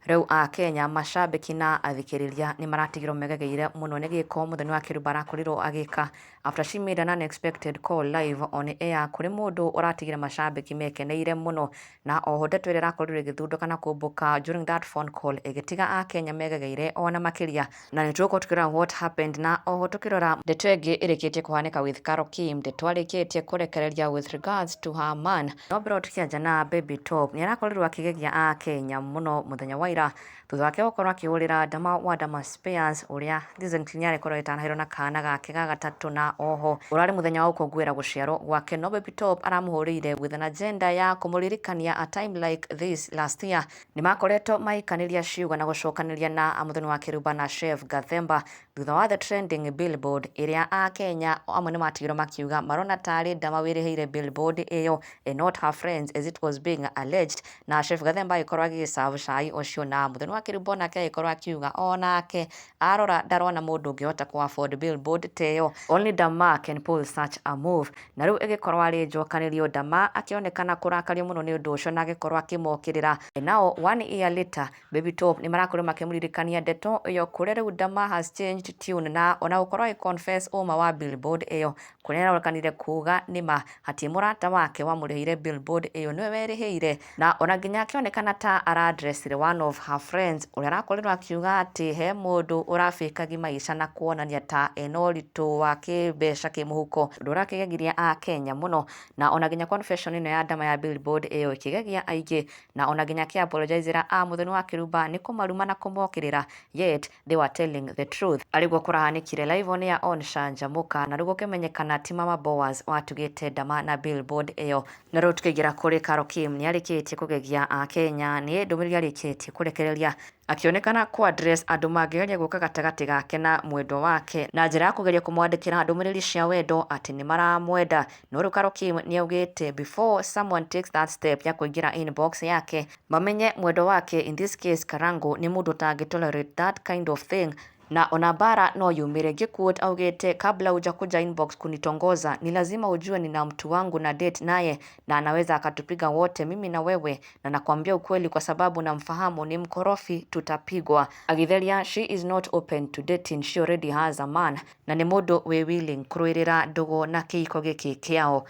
Rĩu Akenya, macambĩki na athikĩrĩria nĩ maratigirwo megegeire mũno nĩ gĩko Mũthoni wa Kĩrumba arakorirwo agĩka after she made an unexpected call live on air kũrĩ mũndũ ũratigire macambĩki mekeneire mũno. Na oho ndeto ĩrĩa ĩrakorirwo ĩgĩthundũka na kũmbũka during that phone call ĩgĩtiga Akenya megegeire ona makĩria. Na nĩ tũgũkorwo tũkĩrora what happened, na oho tũkĩrora ndeto ĩngĩ ĩrĩkĩtie kũhanĩka with Carol Kim, ndeto arĩkĩtie kũrekereria with regards to her man. No mbere tũkĩanjia na Baby Top, nĩ arakorirwo akĩgegia Akenya mũno mũthenya wa ira thutha wake gũkorwo akĩhũrĩra Dama wa Dama Spares, ũrĩa recently nĩ arekorwo ĩtanahĩrwo na kana gake ga gatatũ, na oho ũrarĩ mũthenya wa gũkũngũĩra gũciarwo gwake. No Baby Top aramũhũrĩire with an agenda ya kũmũririkania a time like this last year nĩ makoretwo maikanĩria ciugo na gũcokanĩria na Mũthoni wa Kĩrumba na Chef Gathemba thutha wa the trending billboard ĩrĩa Akenya amwe nĩ matigirwo makiuga marona tarĩ Dama wĩrĩhĩire billboard ĩyo and not her friends, as it was being alleged. Na Chef Gathemba agĩkorwo agĩserve cai ũcio, na Mũthoni wa Kĩrumba onake agĩkorwo akiuga onake arora ndarona mũndũ ũngĩhota kũ afford billboard ta ĩyo, only Dama can pull such a move. Na rĩu ĩgĩkorwo arĩ njokanĩrio, Dama akĩonekana kũrakario mũno nĩ ũndũ ũcio na agĩkorwo akĩmokĩrĩra. Now, one year later, Baby Top nĩ marakorirwo makĩmũririkania ndeto ĩyo, kũrĩa rĩu Dama has changed tune na ona gũkorwo agĩ confess ũma wa billboard ĩyo, kũrĩa aronekanire kuga nĩma hatirĩ mũrata wake wamũrĩhĩire billboard ĩyo, nĩwe werĩhĩire. Na ona nginya akĩonekana ta aradressire one of her friends ũrĩa arakorirwo akiuga atĩ he mũndũ ũrabĩkagi maica na kuonania ta ena ũritũ wa kĩmbeca kĩmũhuko, ũndũ ũrakĩgegirie Akenya mũno. Na ona nginya confession ĩno ya Dama ya billboard ĩyo ĩkĩgegia aingĩ, na ona nginya akĩ apologizera a Mũthoni wa Kĩrumba nĩ kũmaruma na kũmokĩrĩra, yet they were telling the truth. Arĩguo kũrahanĩkire live on air on Canjamũka, na rĩu gũkĩmenyekana ti Mama Boaz watugĩte Dama na billboard ĩyo. Na rĩu tũkĩingĩra kũrĩ Carol Kim, nĩ arĩkĩtie kũgegia Akenya nĩ ndũmĩrĩri arĩkĩtie kũrekereria, akĩonekana kũ address andũ mangĩgeria gũka gatagatĩ gake na mwendwa wake na njĩra ya kũgeria kũmwandĩkĩra ndũmĩrĩri cia wendo atĩ nĩ maramwenda. No rĩu Carol Kim nĩ augĩte before someone takes that step ya kũingĩra inbox yake, mamenye mwendwa wake, in this case Karango, nĩ mũndũ ũtangĩ tolerate that kind of thing na ona bara no yumĩre. Ngĩquote, augĩte, "Kabla hujakuja inbox kunitongoza, ni lazima ujue nina mtu wangu na date naye na anaweza akatupiga wote, mimi na wewe, na nakwambia ukweli kwa sababu namfahamu, ni mkorofi, tutapigwa." Agĩtheria, she is not open to dating, she already has a man, na nĩ mũndũ wĩ willing kũrũĩrĩra ndũgũ na kĩhiko gĩkĩ kĩao.